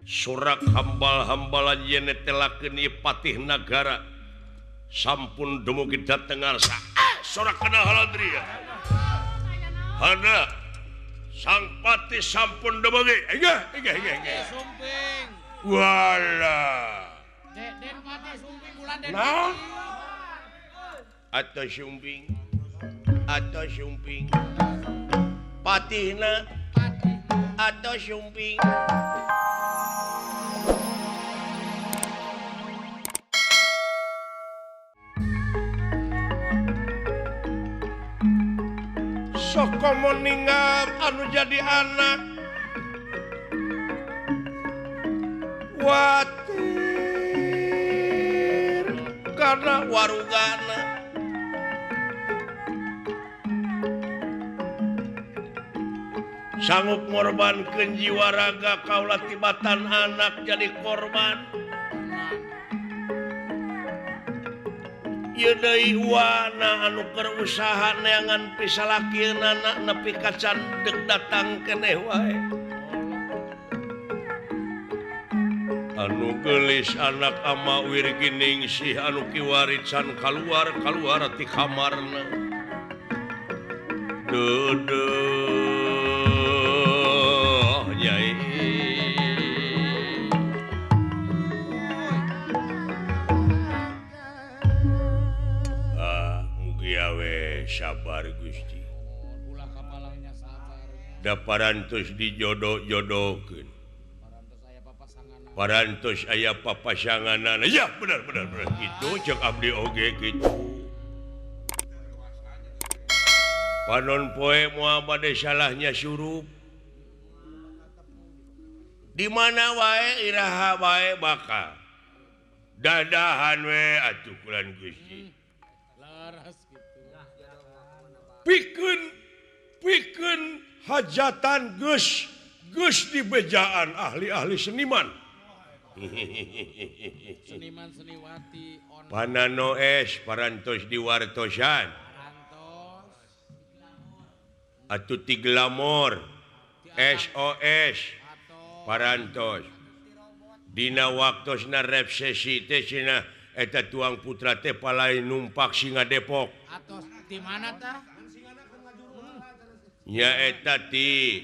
Surak hambal-hambalan yen telakeun ieu patih nagara sampun dumugi dateng ngarsa. Sorak kana haladria. Hana sang patih sampun dumugi. Engah engah engah engah. Sumping. Walah. Den patih sumping ulah den. Naon? Atau sumping. Atau sumping. Patihna patih atau sumping. Sokomo ninggal anu jadi anak watir karena warugana sanggup ngorbankeun jiwa raga kaula tibatan anak jadi korban. Ieu deui wana anu keur usaha neangan pisalakeunana nepi ka can deuk datang keneh wae. Anu geulis anak ama Wirginingsih anu kiwari can kaluar-kaluar ti kamarna. Deudeuh nyai. Sabar Gusti. Ulah kapalangnya sabar. Da parantos dijodoh-jodohkeun. Parantos aya papasanganana. Ya benar benar benar kitu ceuk abdi oge kitu. Panon poe moal bade salahnya surup. Di mana wae iraha wae bakal. Dadahan we atuh kulan Gusti. Laras kitu. Pikeun pikeun hajatan geus geus dibejaan ahli-ahli seniman. Seniman seniwati on. Panano es parantos diwartosan. Parantos. Atuh ti glamor SOS parantos. Dina waktosna resesi teh cenah eta tuang putra teh palai numpak singa Depok. Atos di mana tah? Nyaeta ti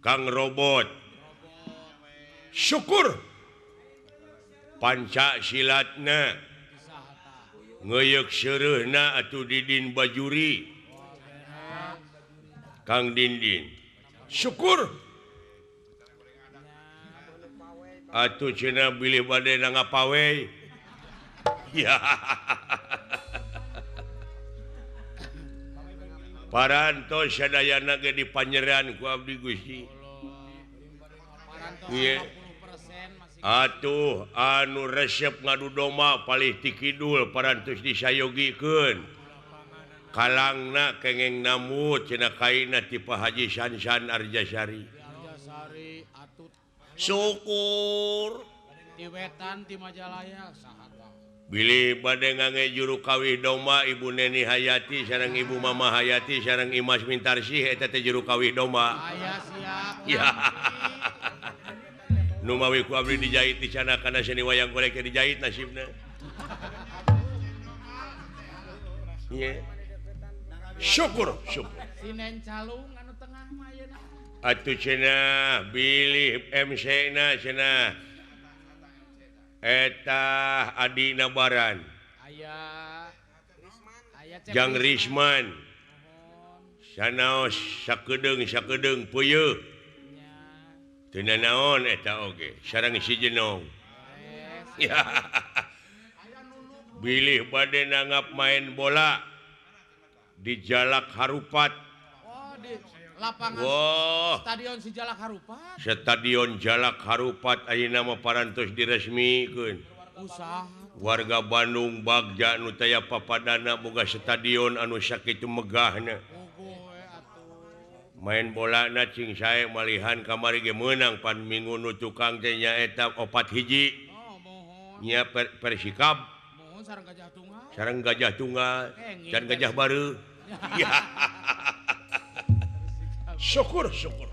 Kang Robot. Syukur panca silatna ngeuyeuk seureuhna atuh Didin Bajuri. Kang Dindin. Syukur atuh cenah bilih bade ngapawe. Ya. Parantos sadayana ge dipanyeran ku abdi Gusti. Ieu atuh anu resep ngadu domba palih ti kidul parantos disayogikeun. Kalangna kengeng namut cenah kaina ti Pak Haji Sansan Arjasari. Syukur di wetan ti Majalaya saha. Bilih bade ngange juru kawih domba Ibu Neni Hayati sareng Ibu Mama Hayati sareng Imas Mintarsih eta teh juru kawih domba. Aya siap. Ya. Nu mawi ku abdi dijahit di sana kana seni wayang golek teh dijahit nasibna. Ye. Syukur, syukur. Sinen calung anu tengah mah ayeuna. Atuh cenah bilih MC na cenah. Eta Adina Baran. Aya Jang Risman. Sanaos sakedeung-sakedeung peuyeuk. Teu nanaon eta oge sareng si Jenong. Bilih bade nanggap main bola di Jalak Harupat. Oh, di lapangan. Wah. Stadion si Jalak Harupat. Stadion Jalak Harupat ayeuna mah parantos diresmikeun. Usaha. Warga Bandung bagja nu taya papadana boga stadion anu sakitu megahna. Main bolana cing sae malihan kamari ge meunang pan minggu nu tukang teh nyaeta 4-1. Nya Persikab. Mohon sareng Gajah Tunggal. Sareng Gajah Tunggal dan Gajah Baru. Ya. Syukur syukur.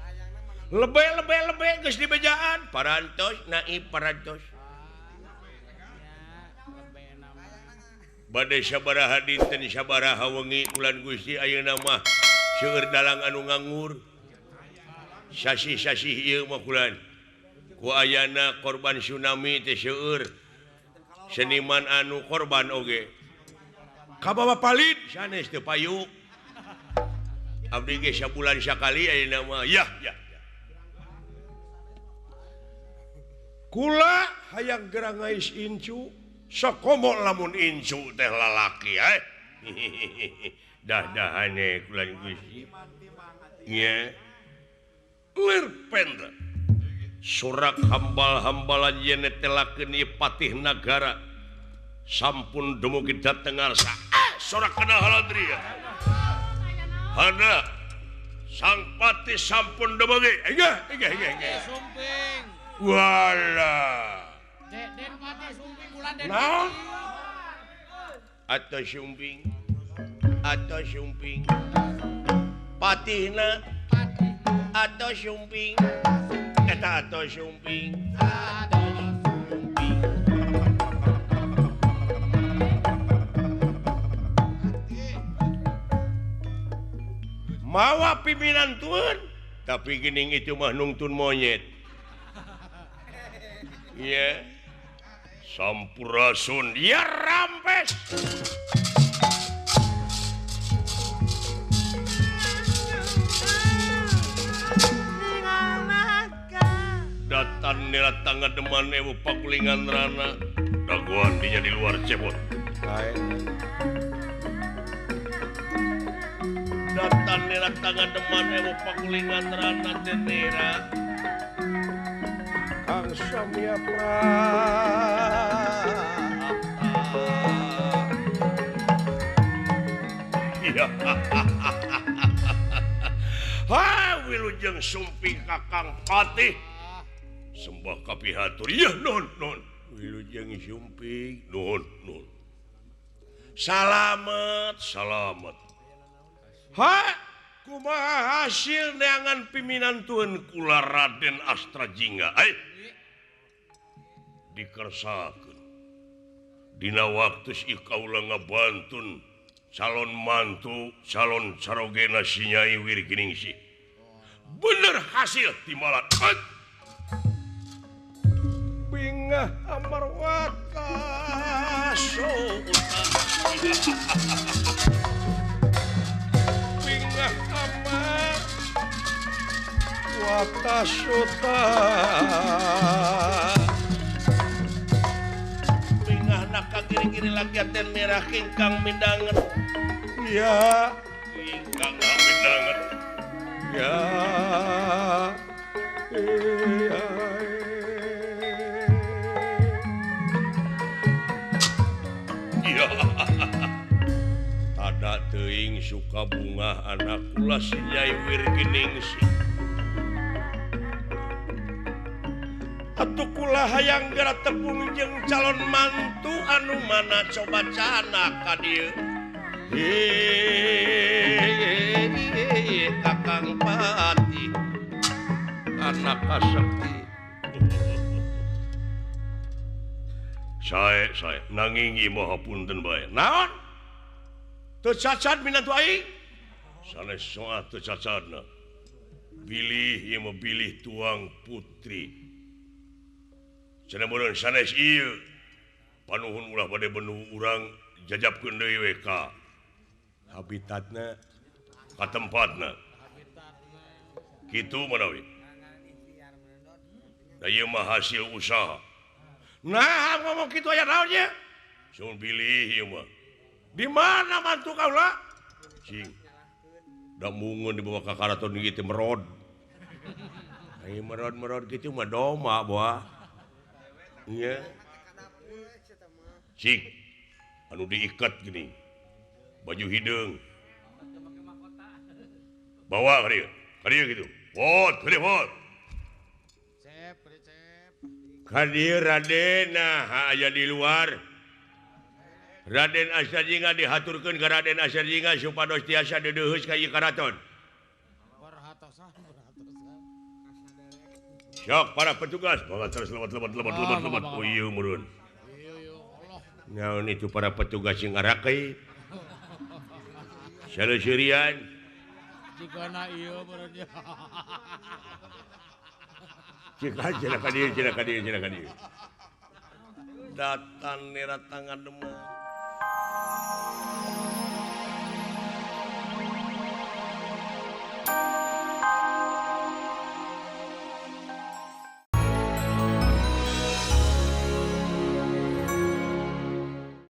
Lebe lebe lebe geus dibejaan parantos naib parantos. Bade sabaraha dinten sabaraha wengi bulan Gusti ayeuna mah seueur dalang anu nganggur. Sasih-sasih ieu mah kulan. Ku ayana korban tsunami teh seueur. Seniman anu korban oge. Kabawa palid sanes teu payu. Abdi ge sabulan sakali ayeuna mah yah yah. Kula hayang geura ngais incu sakomo lamun incu teh lalaki eh. Dah-dahane kulan Gusti. Nya. Lir pendra. Sorak hambal-hambalan yen telakeun ieu patih nagara. Sampun dumugi dateng ngarsa. Sorak kana haladria. Hana sang patih sampun dumugi. Engah engah engah engah. Sumping. Wala. Den patih sumping bulan den. Naon? Atau sumping. Atau sumping. Patihna patih. Atau sumping. Eta atau sumping. Atau sumping. Mawa pimpinan tuan, tapi gening itu mah nungtun monyet. Iya. Sampurasun ya rampes. Datan nila tangga deman ewu pakulingan rana dagoan dinya di luar cebot. Datan nila tangga deman ewu pakulingan rana tenera. Kang Samya Prapta. Ya. Ha wilujeng sumping Kakang Patih. Sembah kapihatur ya nuhun nuhun. Wilujeng sumping nuhun nuhun. Salamet salamet. Ha kumaha hasil neangan pimpinan tuan kula Raden Astra Jingga eh dikersakeun dina waktu si kaula ngabantun calon mantu calon carogena si Nyai Wirginingsih bener hasil timalat bingah amarwata bingah amar wata suta bingah naka kiri-kiri lagi aten merah kingkang mindanget ya kingkang mindanget ya iya. Tada teuing suka bunga anak kula si Nyai Wirginingsih. Atuh kula hayang geura tepung jeung calon mantu anu mana coba cana ka dieu. Hei Kakang Patih anak kasekti. Sae sae nanging ieu mah hapunten bae. Naon? Teu cacat minantu aing? Sanes soa teu cacatna. Bilih ieu mah bilih tuang putri. Cenah meureun sanes ieu. Panuhun ulah bade benuh urang jajabkeun deui we ka habitatna ka tempatna. Kitu manawi. Da ieu mah hasil usaha. Nah, ngomong kitu aya naon nya? Sun bilih ieu mah. Di mana mantu kaula? Cing. Da mungun dibawa ka karaton ieu teh merod. Ai merod-merod kitu mah doma boah. Nya. Cing. Anu diikat gini. Baju hideung. Bawa ka dieu. Ka dieu kitu. Wot, ka dieu wot. Ka dieu Raden nah aya di luar. Raden Astra Jingga dihaturkeun ka Raden Astra Jingga supados tiasa deudeuheus ka ieu karaton. Sok para petugas bawa terus lewat lewat lewat lewat lewat. Uyuh murun. Naon itu para petugas yang ngarakai. Saleuserian. Jigana ieu meureun. Cika cenah ka dieu cenah ka dieu cenah ka dieu. Datang neratangan demang.